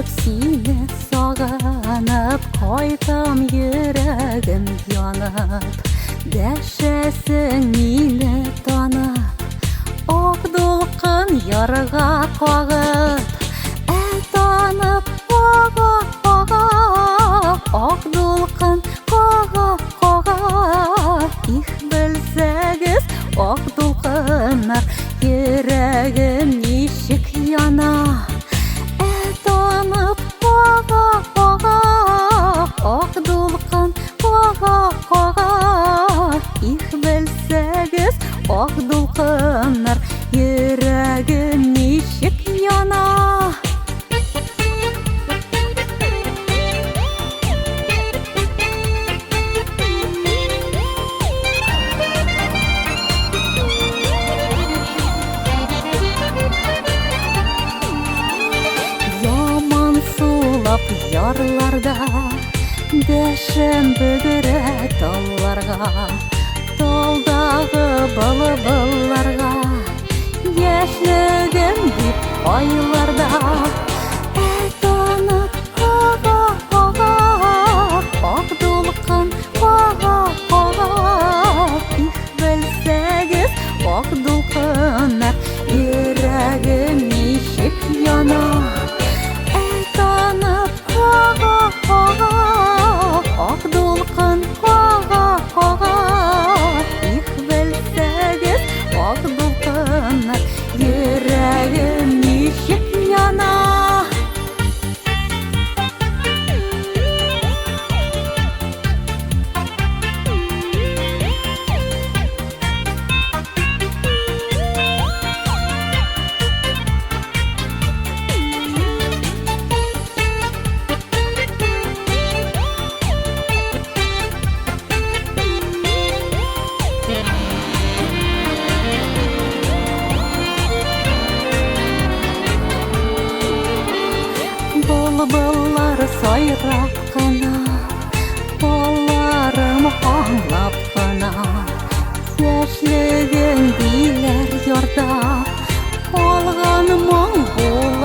Күреп сине сагынып кайтам йөрәгем янып. Дәшәсең мине танып, ак дулкын ярга кагып. Ә танып ага, ага, ак дулкын кага, кага. Их, белсәгез, ак дулкыннар, йөрәгем ничек яна. Ә танып ага, ага, ак дулкын кага, кага. Их, белсәгез, ак дулкыннар, йөрәгем ничек яна. Яман сулап ярларда дәшәм бөгерә талларга, талдагы былбылларга, яшьлегем дип айларда. Ә танып ага, ага, ак дулкын кага, кага. Их, белсәгез, ак дулкыннар, йөрәгем ничек яна. Ә танып ага, ага, ак дулкын кага, кага. Их, белсәгез, ак дулкыннар, йөрәгем ничек яна. Былбыллар сайрап кына, талларым аңлап кына, яшьлегең диләр ярда, калган моң булып.